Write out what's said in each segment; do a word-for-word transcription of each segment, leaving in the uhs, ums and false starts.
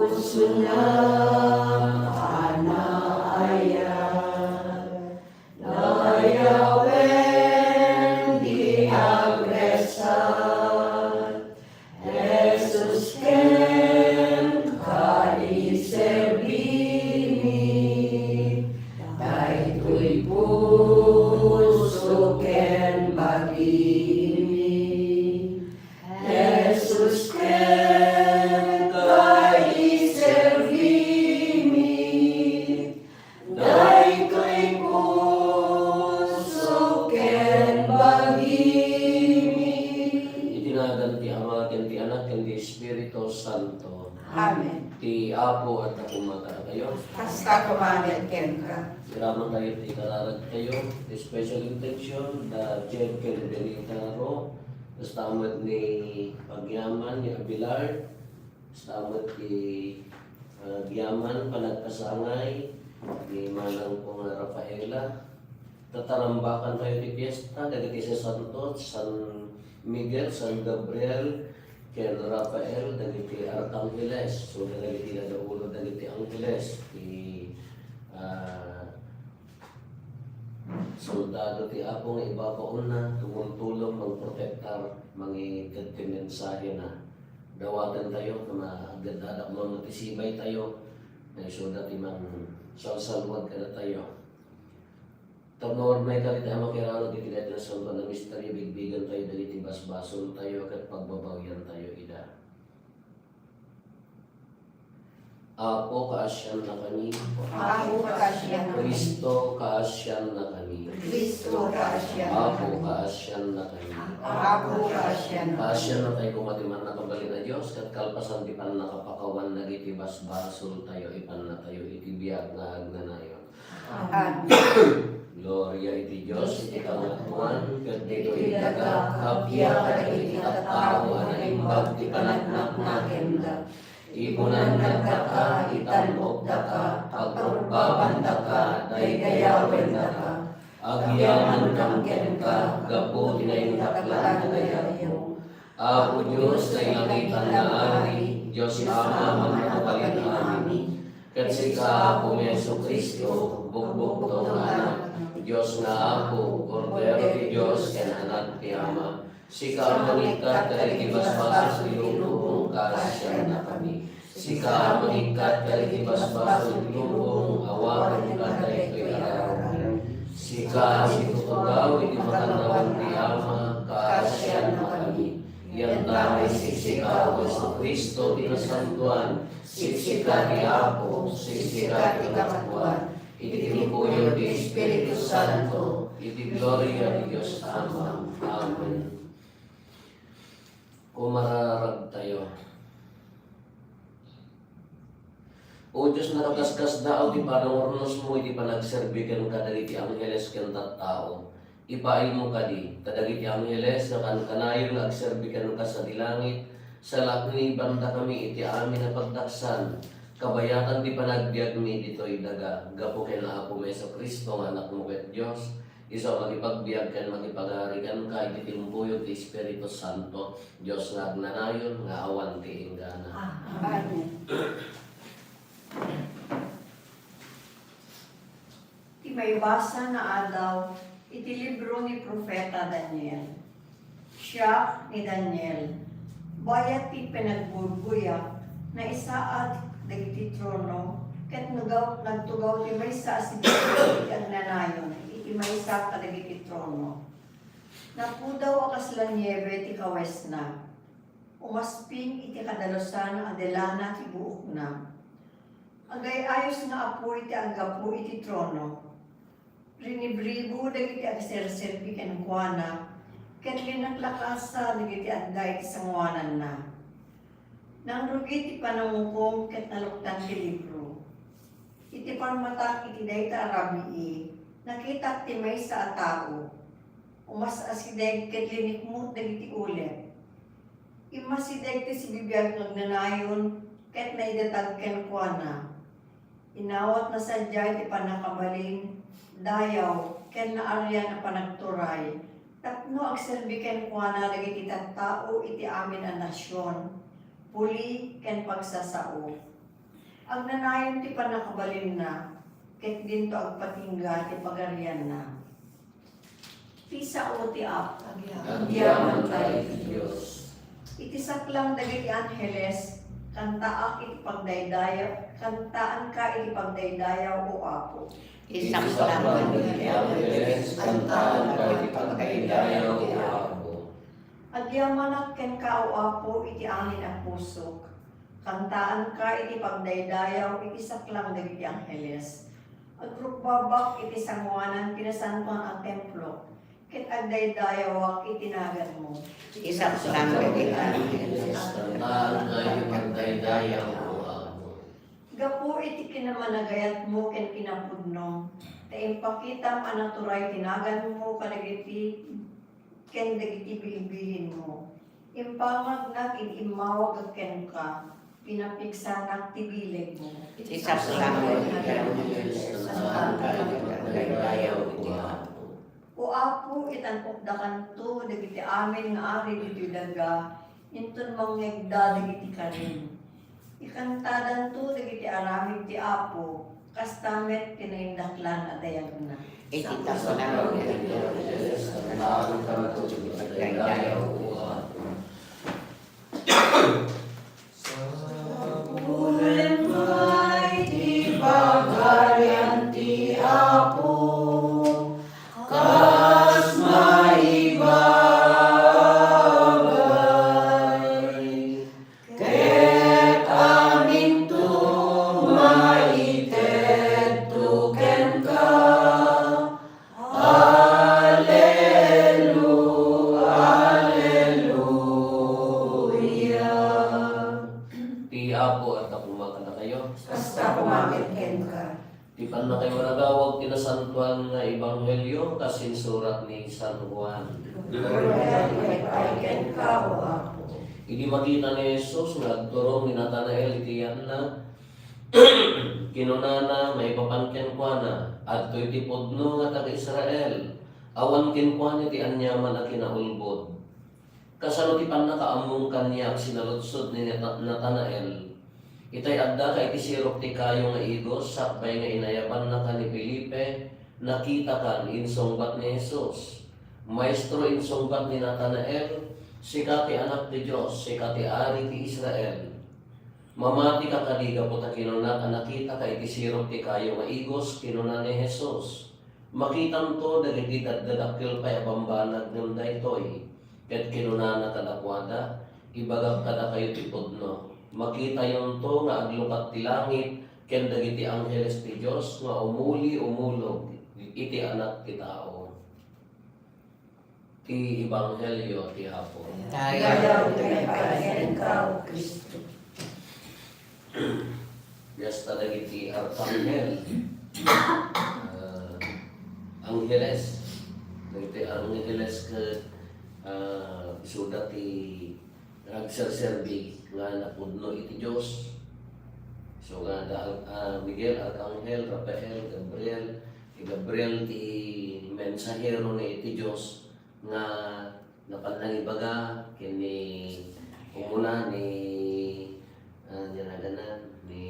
Pusona a naayat, nayawen di agresat, Jesus, kenka iserbimi, daytoy puso ken bagimi. Jesus, kenka iserbimi, daytoy puso ken bagimi. Iti nagan ti Ama, ken ti Anak, ken ti Espiritu Santo. Amen. Ti Apo adda koma kadatayo. Kasta koma met kenka. Iraman tayo ti kararag tayo, ti special intention, da Jed ken Benita Ro, kasta met ni Pagyaman, ni Abilar, kasta met ti, ah, Gyaman, panagpasangay, ni Manang Kong Rafaela. Tatarambakan tayo ti fiesta, dagiti sasanto, San Miguel, San Gabriel, ken Rafael, dagiti arkangeles, so dagiti nadaulo dagiti angheles, ti, ah, soldado ti Apo nga ibabaonna, tumultulong, mangprotektar, mangited ti mensahena. Dawaten tayo, ta ma-, agdadakdak man ti sibay tayo, nga isuda ti mangsalsalwag kadatayo. Tapno urmaytayo iti makirarag iti daytoy a santo a misterio, bigbigen tayo dagiti basbasol tayo ket pagbabawian tayo ida. Apo, kaasiannakami. Apo, kaasiannakami. Cristo, kaasiannakami. Cristo, kaasiannakami. Apo, kaasiannakami. Apo, kaasiannakami. Kaasianna tayo koma ti Mannakabalin a Dios, ket kalpasan ti pannakapakawan dagiti basbasol tayo, ipanna tayo iti biag nga agnanayon. Amen. Gloria iti Dios iti kangatoan, ket ditoy daga, kappia kadagiti tattao a naimbag ti panagnaknakenda. Ipunandaka, itan-okdaka, pagrurbabandaka, daydayawendaka. Agyamankam kenka, gapu ti naindaklan a dayawyo. Apo Dios, nailangitan nga Ari, Dios Ama a mannakabalin a amin. Ket sika, Apo, Jesu-Cristo, bukbukto nga Anak, Dios nga Apo, Kordero ti Dios ken Anak ti Ama. Sika a mangikkat kadagiti basbasol ti lubong, kaasiannakami. Sika a mangikkat kadagiti basbasol ti lubong, awatenka daytoy a rabii. Sika a situtugaw iti makannawan ti Ama, kaasiannakami. Yanta nga isiksika, O Jesu-Cristo ti nasantoan, siksika ti Apo, siksika ti Kangatoan, iti timpuyo ti Espiritu Santo, iti gloria ti Dios Ama. Amen. Kumararag tayo. O Dios, nakaskasdaaw ti panangurnosmo iti panagserbi kenka dagiti angheles ken tattao. Ipaaymo kadi, ta dagiti angheles nga kankanayon nga agserbi kenka sadi langit, salaknibandakami iti amin a pagdaksan, kabayatan ti panagbiagmi ditoy daga, gapu ken Apomi Jesu-Cristo nga Anakmo ket Dios, isu a makipagbiag ken makipagari kenka iti timpuyo ti Espiritu Santo, Dios nga agnanayon, nga awan ti inggana. Amen. Ti maibasa nga adaw iti libro ni Profeta Daniel. Siak ni Daniel, bayat ti panagbuybuyak, naisaad dagiti trono, ket nugaw-, nagtugaw ti maysa a sibil iti agnanayon iti maysa kadagiti trono. Napudaw a kasla niebe ti kawesna. Umasping iti kadalusan a delana ti buokna. Agay-ayos nga apuy ti aggapu iti trono. Rinibribu dagiti agserserbi kenkuana, ket linaklakasa dagiti adda iti sangoananna. Nangrugi ti panangukom ket naluktan ti libro. Iti parmatak iti dayta a rabii, nakitak ti maysa a tao. Umas-asideg ket linikmut dagiti ulep. Immasideg ti sibibiag nga agnanayon ket naidatag kenkuana. Inawatna sadiay ti pannakabalin, dayaw, ken naarian a panagturay, tapno agserbi kenkuana dagiti tattao iti amin a nasion, puli, ken pagsasao. Agnanayon ti pannakabalinna, ket dinto agpatingga ti pagarianna. Ti sao ti Apo. Agyaman ta iti Dios. Iti saklang dagiti angheles, kantaak iti pagdaydayaw, kantaanka iti pagdaydayaw, O Apo. Iti saklang dagiti angheles, kantaanka iti pagdaydayaw, O Apo. Agyamanak kenka, O Apo, iti amin a pusok. Kantaanka iti pagdaydayaw iti saklang dagiti angheles. Agrukbabak iti sangoanan ti nasantoan a templo, ket agdaydayawak iti naganmo. Iti saklang dagiti angheles, kantaanka iti pagdaydayaw, O Apo. Gapu iti kinamanagayatmo ken kinapudno, ta impakitam a naturay ti naganmo kadagiti ken dagiti bilbilinmo. Impangagnak idi immawagak kenka, pinapigsanak ti bilegmo. Iti saklang dagiti angheles, kantaanka iti pagdaydayaw, O Apo. O Apo, itan-okdakanto dagiti amin nga ari ditoy daga, inton mangngegda dagiti karim. Ikantadanto dagiti aramid ti Apo, kasta met ti naindaklan a dayagna. Iti saklang dagiti angheles, kantaanka iti pagdaydayaw, O Apo. Sapulem nga iti pagarian ti Apo, kas maibagay, ket aminto maitedto kenka. Hallelu-, Halleluia. Ti Apo adda koma kadakayo. Kasta koma met kenka. Ti pannakayo a nagawag ti nasantoan nga ebanghelio kas insurat ni San Juan. Gloria iti pay kenka, O Apo. Idi makita ni Jesus nga agturong ni Natanael iti yanna, kinunana maipapan kenkuana, "Adtoy ti pudno nga taga-Israel, awan kenkuana ti aniaman a kinaulbod." Kasano ti pannakaammom kaniak? Sinaludsod ni Nata-, Natanael. Itay addaka iti sirok ti kayo nga igos, sakbay nga inayabannaka ni Felipe, nakitakan, insungbat ni Jesus. Maestro, insungbat ni Natanael, sika ti Anak ti Dios, sika ti Ari ti Israel. Mamatika kadi gapu ta kinunak a nakitaka iti sirok ti kayo nga igos? Kinuna ni Jesus. Makitanto dagiti daddadakkel pay a bambanag ngem daytoy. Ket kinunana kadakuada, "Ibagak kadakayo ti pudno, makitayonto nga aglukat ti langit ken dagiti angheles ti Dios nga umuli-umulog iti Anak ti Tao." Ti Ebanghelio ti Apo. Dayaw ti pagarianka, O Cristo. Fiesta dagiti arkanghel. Ah, angheles. Dagiti angheles ket, ah, isuda ti nagserserbi nga napudno iti Dios. So, nga da, ah, Miguel, Arkanghel, Rafael, Gabriel. Ni Gabriel ti mensahero ni iti Dios nga napan nangibaga ken ni umuna ni, ah, ni naganan, ni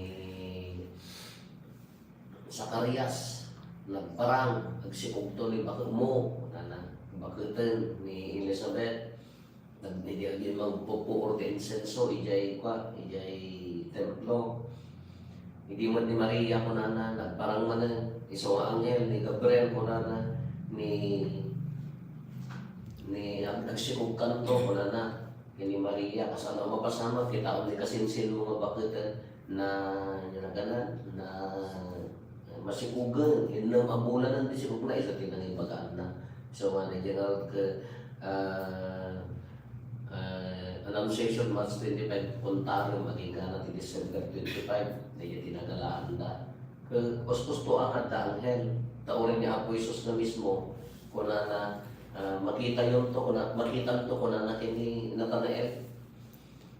Zacarias, nagparang, "Agsikogto ni baketmo," kunana, baketen ni Elizabeth. Nag-, idi agi magpupuor ti insenso, ijay, kua, ijay templo. Idi met ni Maria, kunana, nagparang manen, isu nga anghel ni Gabriel, kunana, ni, ni ag-, "Agsikogkanto," kunana. Ken ni Maria, kasano a mapasamak, kitaem ni kasinsinmo nga baketen, na, naganan, na, masikogen, innem a bulanen ti sikogna, isu ti nangibagaanna. So, nga, na, general ke, ah, ah, Annunciation, March twenty-five, kontarem, agingga ti December twenty-five, dayta ti nagalaanda. Ket usto-usto a nga adda anghel. Ta uray ni Apo Jesus na mismo, kunana, ah, "Makitayonto," kuna-, "Makitanto," kunana ken ni Natanael.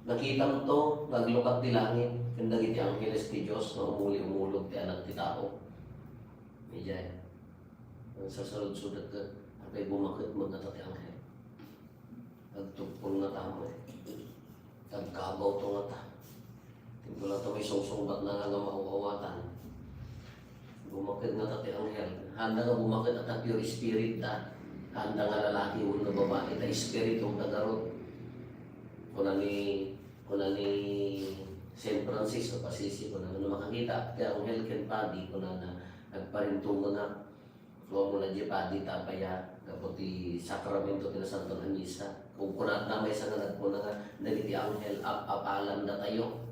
"Nakitamto nga aglukat ti langit ken dagiti angheles ti Dios nga umuli-umulog ti Anak ti Tao." Idiay. Ang sasaludsudat ket, apay bumaket met ngata ti anghel. Agtugpol ngata met. Agkabawto ngata. Ket Wala ta may sungsungbat na nga, nga mauawatan. Bumakid nga ta ti anghel. Handa nga bumakid ta pure spirit ta. Handa nga lalaki wenno babai ta espiritu nga garud. Kuna ni, kuna ni Saint Francis of Assisi, kuna, "No makakita ti anghel ken padi," kunana, "agparintumengak." Ammona diay padi ta apay a, gapu ti sakramento ti Nasantoan a Misa. Kunkunada maysa nga nagkuna nga dagiti anghel, ap-apalandatayo.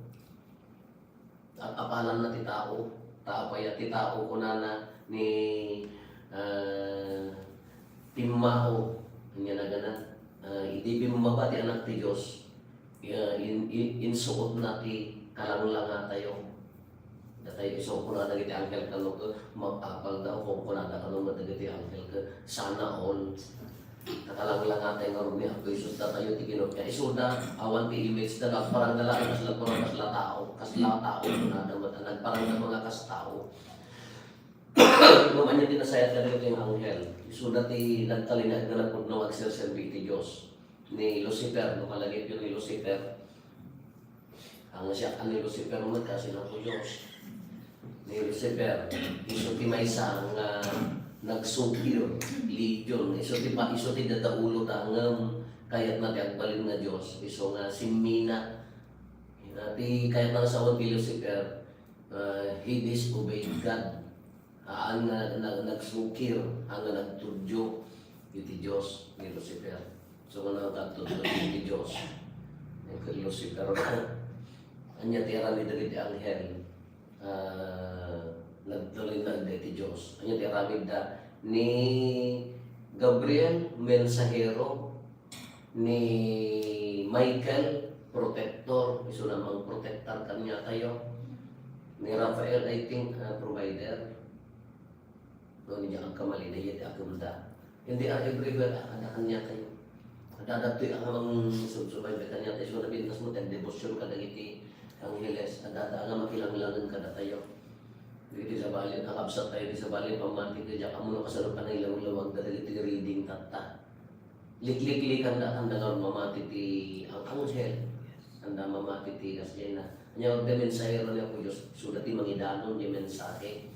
Ap-apalanna ti tao. Ta apay a ti tao kunana ni, ah, timmao. Ania nagana? Ah, idi bimmaba ti Anak ti Dios, Ya, in, in, insuotna ti kalanglangatayo. Datayo isu kuna dagiti anghel kano, mapapalda, o kunkunada kano met dagiti anghel ket sana all. Kakalanglangatay ngarud ni Apo Jesus, datayo ti kinutya. Isuda, awan ti image da, nagparang da laeng kasla, kasla tao, kasla tao, kunada met, nagparang da mga kas tao. Ngem ania ti nasayaat kadagiti nga anghel? Isuda ti nagtalinaed nga napudno nga agserserbi iti Dios. Ni Lucifer, no, kalagipyo ni Lucifer. Ang siak ni Lucifer met, kasi na po Dios. Ni Lucifer, isu ti maysa nga nagsukir, legion. Isu ti pa, isu ti dadaulo ta ngem kayatna ti agbalin nga Dios. Isu nga simmina. Ti kayatna nga sawen ti Lucifer, uh, he disobeyed God. Haan nga nag-, nagsukir, haan nga nagtudyo iti Dios ni Lucifer. So, nga nagtudyo iti Dios, ni Lucifer. Ania ti aramid dagiti anghel? Ah, nagtalinaed iti Dios. Ania ti aramidda? Ni Gabriel, mensahero, ni Michael, protector, isuna mangprotektar kaniatayo. Ni Rafael, I think, ah, provider. No, diak agkamali, dayta ti akemda. Hindi, ah, everywhere, ah, adda kaniatayo. Adda, adda toy nga mangsubsubaybay kaniatayo. So, nabintas mo, ti agdebosyon kadagiti angheles. Adda, adda nga makilanglangen kadatayo. Dagiti sabali, kakabsattayo, ti sabali, pammatik, diak ammo no kasano panaylawlawag dagiti reading tatta. Likliklikan da, anda nga mamati ti ang-, anghel. Anda mamati ti kasdiay na. Ania, ag-, ti mensahero ni Apo Dios, isuda ti mangidanon ti mensahe.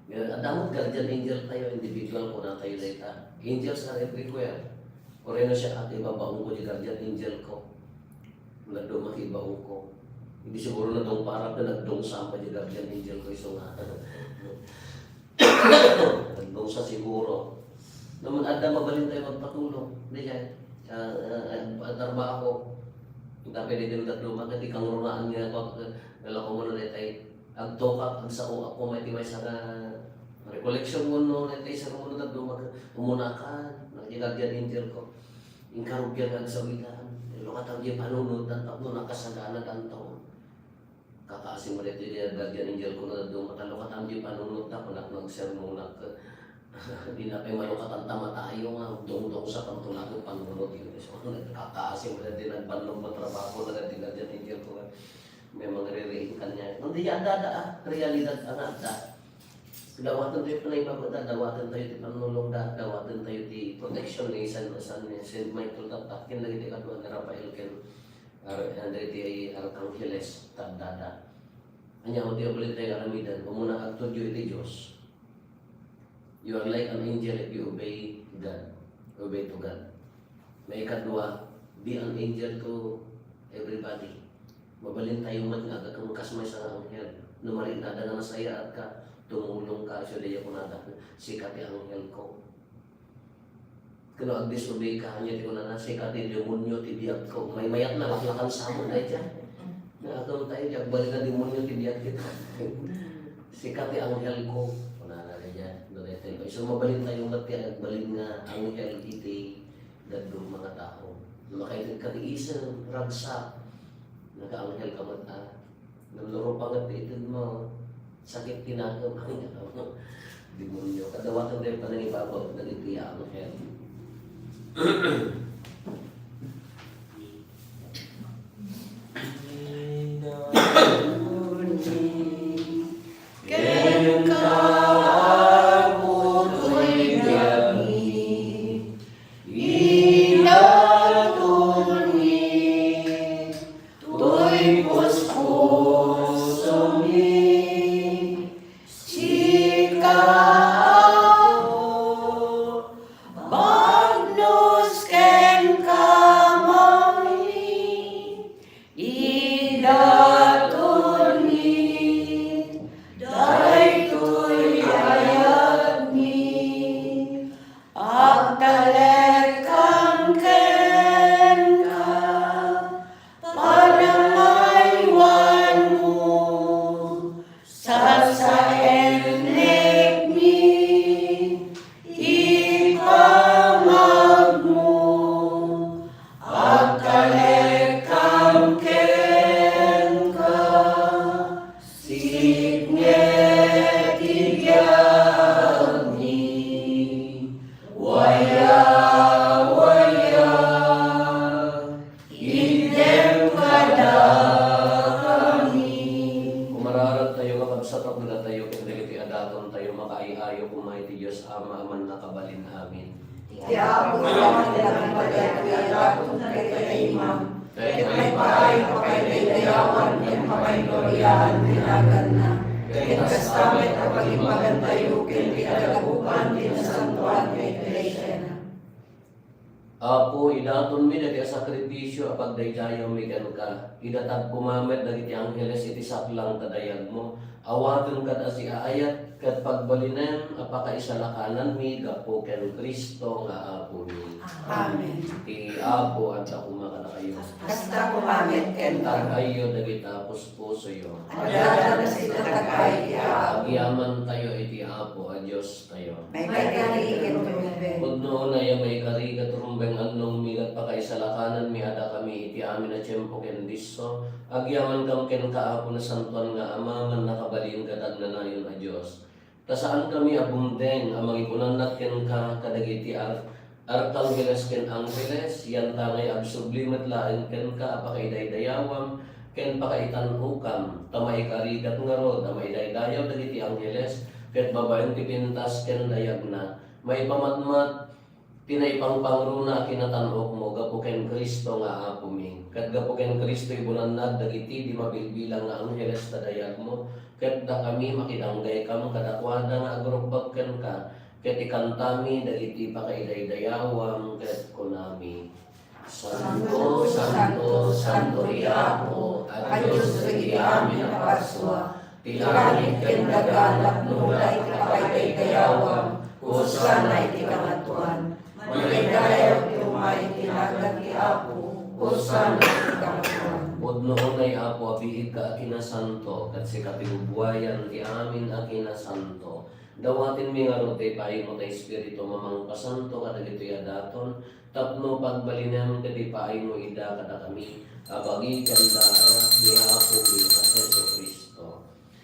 Nga, adda met guardian angel tayo, individual, kunatayo dayta. Angels are everywhere. Oreno siak, ati, ibabaonko ti guardian angel ko. Nagduma ti ibaonko. Hindi siguro nadungparak nga nagdungsa pa ti guardian angel ko, isu nga. Nagdungsa siguro. Naman adda mabalintayo magpatulong. Di kay, ah, ah, ah, trabaho. Tapay di din daduma, kadi kangrunaan nga, nga lako mo na daytay. Agtukak, agsao ako, may ti maysa nga recollection mo no, daytay sermon no daduma, umunakan, nagigagyan angel ko. Inkarugian nga agsawitan. Lokatan di panunod, tapno nakasagana danto. Kakaasi mo daytoy, di guardian angel ko nga daduma, ta lokatan di panunod, ta kunak nagsermonak. Di na pay malukatan ta matayo nga dungdung sa pagtulagan panunod yun. So, kakaasi mo daytoy, nagbannog mo trabaho na daytoy guardian angel ko nga may mga ririing kanya. Kundi adda, adda, ah, realidad ang adda. Dawaten tayo panay babada, dawaten tayo ti panulong da, dawaten tayo ti protection ni San, San, Saint Michael, tattakin dagiti kadua ni Rafael ken Ar-, dagiti arkangeles, taddada. Ania, ti mabalin tayo aramiden, umuna, agtudyo iti Dios. You are like an angel if you obey God. Obey to God. Maikadua, be an angel to everybody. Mabalin tayo met nga agakam kas maysa nga anghel. No marinada nga nasayaat ka, tumulong ka, isu dayta kunada, "Sika ti anghel ko." Kuno, "Agdisobey ka," ania ti kunana, "Sika ti demonyo ti biag ko." Maymayat na, laklakan sa mo, dayta. Nga, agkamtayo, ti agbalin a demonyo ti biag kita. "Sika ti anghel ko." Kunana, dayta. No, dayta. So, mabalin tayo met ti agbalin nga anghel iti dadduma nga tao. No, makaitid ka ti isem, ragsak, nakaanghel ka met, ah. Naluro pa nga ti ited mo. Sakit ti nakam. Demonyo. Kadawaten tayo panangibabaw dagiti anghel. Kenka abutoy kami, inatoni toy pusko. Datayo ken dagiti adatontayo, makaay-ayo koma iti Dios Ama a mannakabalin amin. Ti Apo, yaman ti nagpagayat ti adaton dagiti imam, ket maipaay a pakaidaydayawan ken pakaigloria ti naganna. Ken kasta met a pagimmagantayo ken ti kadagupan ti nasantoan nga iglesiana. Apo, idatonmi dagiti a sakrifisio a pagdaydayawmi kenka. Idatag koma met dagiti angheles iti saklang ta dayagmo. Awatem kad a siaayat ket pagbalinem a pakaisalakananmi gapu ken Cristo nga Apomi. Amen. Ti Apo adda koma kadakayo. Kasta koma met kenka. Tag-ayyo dagita puspusoyo. Adda dagita tag-ay ti Apo. Agyamantayo iti Apo a Diostayo. Maikari ken rumbeng. Pudno unay a maikari ket rumbeng annongmi ket pakaisalakananmi a dakami iti amin a tiempo ken disso. Agyamankam kenka, Apo, nasantoan nga Ama, mannakabalin ket agnanayon a Dios. Ta saankami a bumdeng a mangikunannad kenka kadagiti ar-, arkangheles ken angheles, yantangay agsubli met laeng kenka a pakaidaydayawam ken pakaitan-okam, ta maikari ket ngarud a maidaydayaw dagiti angheles ket babaen ti pintas ken dayagna. Maipamatmat ti naipangpangruna a kinatan-okmo gapu ken Cristo nga Apomi. Ket gapu ken Cristo, ibunannad dagiti di mabilbilang nga angheles ta dayagmo, ket dakami, makidanggaykam kadakuada nga agrukbab kenka, ket ikantami dagiti pakaidaydayawam, ket kunami: Santo, santo, santo ti Apo a Dios dagiti amin a parsua. Ti langit ken daga napnona iti pakaidaydayawan. Hosanna iti kangatoan. Madaydayaw ti umay iti nagan ti Apo. Hosanna iti kangatoan. Pudno unay, Apo, a biigka a kinasanto, ket sika ti bubuayan ti amin a kinasanto. Dawatenmi ngarud ti ipaaymo ti Espiritu a mangpasanto kadagitoy a daton, tapno pagbalinem ket ipaaymo ida kadakami a bagi ken dara ni Apomi a Jesu-Cristo.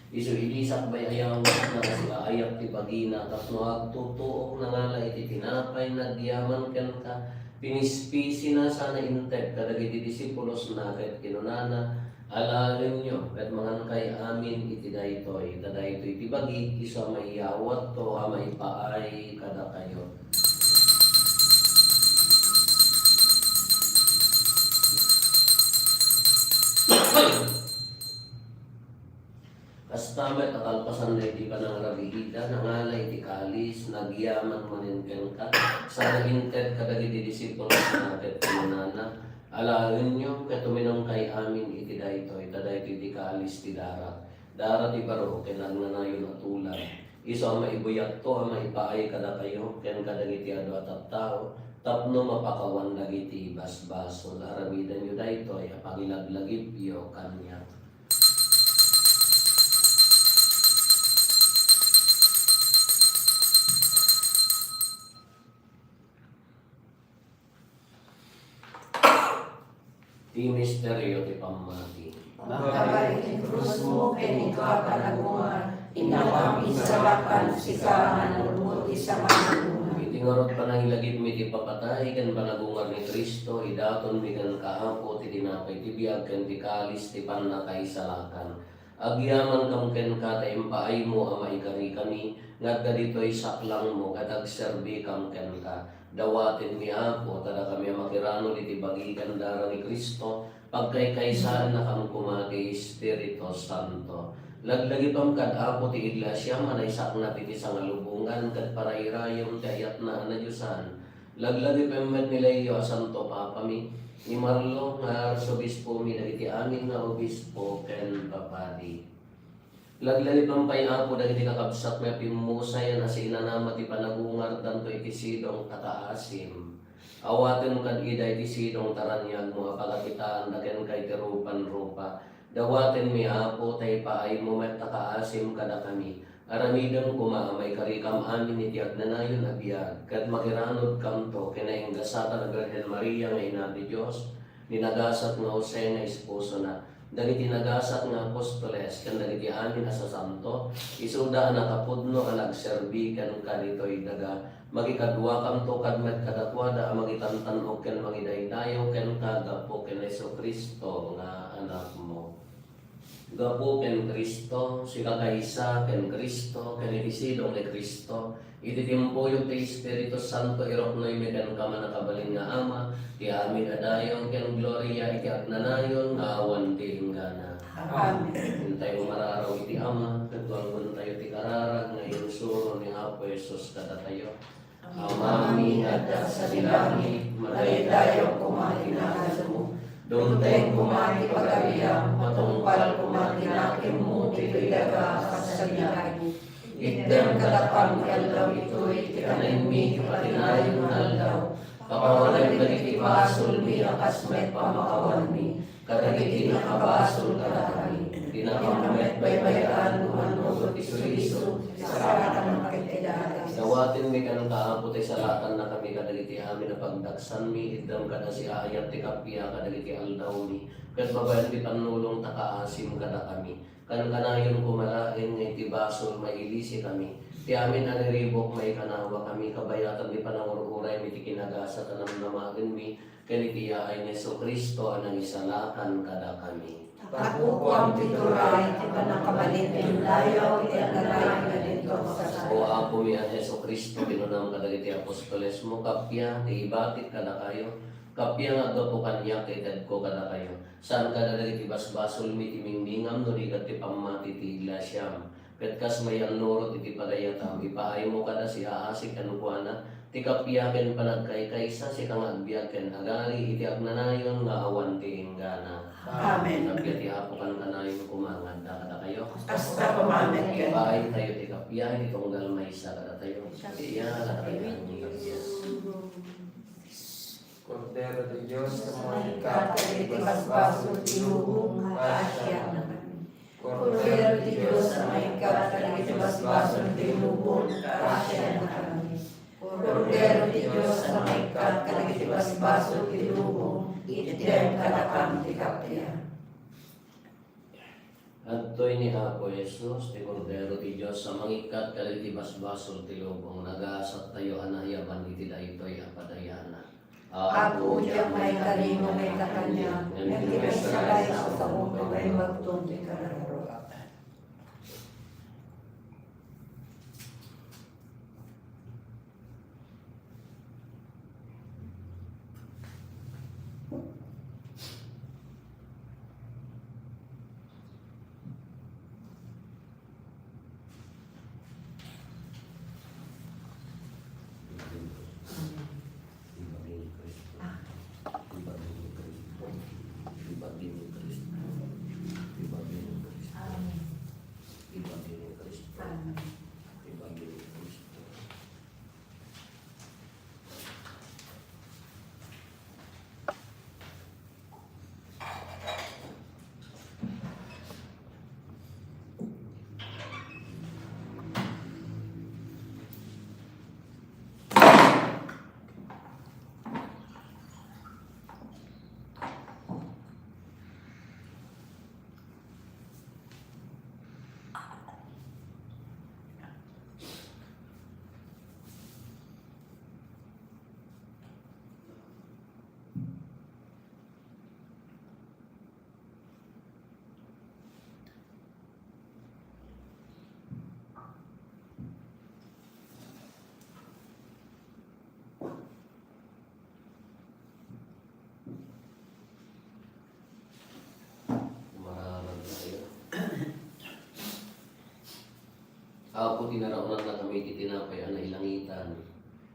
Isu idi sakbay a yawas, nagsiaayat ti bagina tapno agtutuok, nangala iti tinapay, nagyaman kenka, pinispisina sana inted kadagiti disipulosna ket kinunana: Alaenyo ket mangankay amin iti daytoy, ta daytoy ti bagik isu a maiyawatko a maipaay kadakayo. Kasta met a kalpasan daydi panangrabiida, nangala iti kalis, nagyaman manen kenka, sana inted kadagiti disipulosna ket kinunana: Alaenyo ket uminumkay amin iti daytoy, ta daytoy ti kalis ti darak, dara ti baro ken agnanayon a tulag. Isu a maibuyatko a maipaay kadakayo ken kadagiti adu a tattao tapno mapakawan dagiti basbasol. Aramidenyo daytoy a pangilaglagipyo kaniak. Ti misterio ti pammati. Pagkabari ti krusmo ken iti panagungar, inawam insalakan sika nga nanulbod ti samanangungar. Iti ngarud panangilagipmi ti ipapatay ken panagungar ni Cristo, idatonmi kenka, Apo, ti tinapay ti biag ken ti kalis ti pannakaisalakan. Agyamankam kenka ta impaaymo a maikarikami, nga adda ditoy saklangmo ket agserbikam kenka. Dawatenmi, Apo, ta dakami a makiranod iti bagi ken dara ni Cristo, pagkaykaysaannakam koma ti Espiritu Santo. Laglagipem kad, Apo, ti Iglesiam a naisaknap iti sangalubongan ket parairayem ti ayatna a nadiosan. Laglagipem met ni Leo a Santo Papami, ni Marlo nga Arsobispomi, dagiti amin nga obispo ken papadi. Laglagipem pay, Apo, dagiti kakabsat nga pimmusayan a siinanama ti panagungardanto iti sidong ta kaasim. Awatem kad ida iti sidong ta raniagmo a pagakitaanda kenka iti rupan-rupa. Dawatenmi, Apo, ta ipaaymo met ta kaasim kadakami. Aramidem koma a maikarikam amin iti agnanayon a biag, ket makiranodkamto ken nainggasatan a Birhen Maria nga Ina ti Dios, ni nagasat nga Jose nga esposona, dagiti nagasat nga apostoles, ken dagiti amin a sasanto, isuda a nakapudno a nagserbi kenka ditoy daga. Makikaduakamto kad met kadakuada a mangitantan-ok ken mangidaydayaw kenka gapu ken Jesu-Cristo nga Anakmo. Gapu ken Cristo, sikakaysa ken Cristo, ken iti sidong ni Cristo, iti timpuyog ti Espiritu Santo, iruknoymi kenka, mannakabalin nga Ama, ti amin a dayag ken gloria iti agnanayon nga awan ti inggana. Amen. Intayo umararaw iti Ama, ket tuangontayo ti kararag nga insuro ni Apo Jesus kadatayo. Amami nga adda sadi langit, madaydayaw koma ti naganmo. Dumteng koma ti pagariam, matungpal koma ti nakemmo ditoy daga a kas sadi langit. Itdem kadakami ti aldaw itoy ti kanenmi iti patinayon nga aldaw. Pakawanem dagiti basolmi a kas met pamakawanmi kadagiti nakabasol kadakami. Dinakam met baybay-an no mannurot isu-isu, kasaratan ket dawatenmi kenka, Apo, ti salatannakami kadagiti amin a pagdaksanmi, itdem kada siaayat ti kappia kadagiti aldawmi, ket babaen ti pannulongta, kaasim kadakami. Kankanayon koma laeng nga iti basol, mailisikami. Ti amin a riribuk, maikanawakami, kabayatan ti panangur-uraymi ti kinagasat a namnamaenmi, ken iti yaay ni Jesu-Cristo a nangisalakan kadakami. Tapukuam ti turay, ti pannakabalin ken dayaw iti agnanayon nga dinto a kasasao. O Apomi a Jesu-Cristo, kinunam kadagiti apostolesmo, kappia ti ibatik kadakayo, kappia nga aggapu kaniak ti itedko kadakayo. Saan kadagiti basbasolmi ti mingningam no di ket ti pammati ti iglesiam. Ket kas mayannurot iti pagayatam, ipaaymo kada siaasik kenkuana ti kappia ken panagkaykaysa, sika nga agbiag ken agari iti agnanayon nga awan ti inggana. Amen. Kappia ti Apo kankanayon koma nga adda kadakayo. Kasta koma met kenka. Ipaaytayo ti kappia iti tunggal maysa kadatayo. Kappia kadatayo ti kappia. Kordero ti Dios a mangikkat kadagiti basbasol ti lubong, pasiannakami. Kordero ti Dios a mangikkat kadagiti basbasol ti lubong, pasiannakami. Kordero ti Dios a mangikkat kadagiti basbasol ti lubong, itdem kadakam ti kappia. Adtoy ni Apo Jesus, ti Kordero ti Dios a mangikkat kadagiti basbasol ti lubong. Nagasattayo a naayaban iti daytoy a padayanak. Apo, diak maikari nga maikkan kaniak, ngem ti mensahe a saok, maimbagton ti kararua. Umararag tayo. Apo, tinaraonannakami iti tinapay a nailangitan,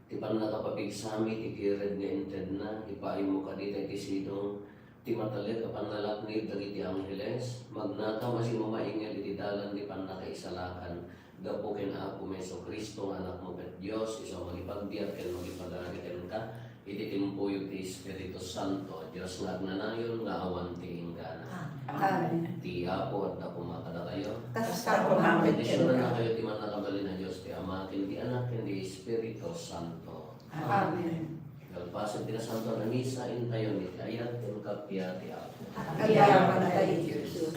ti pannakapapigsami ti kired nga intedna, ipaaymo kadi daytoy sidong ti matalek a pannalaknib dagiti angheles, magnakam a simamaingel iti dalan ti pannakaisalakan, gapu ken Apomi Jesu-Cristo nga Anakmo ket Dios, isu a mangipagbiag ken mangipagari kenka, iti timpuyog ti Espiritu Santo, Dios nga agnanayon nga awan ti inggana. Amen. Ti Apo adda koma kadakayo. Kasta koma met kenka. Bendisyonannakayo ti Mannakabalin a Dios, ti Ama, ken ti Anak, ken ti Espiritu Santo. Amen. Kalpasan ti Nasantoan a Misa, intayon iti ayat ken kappia ti Apo. Agyamankami, Jesus.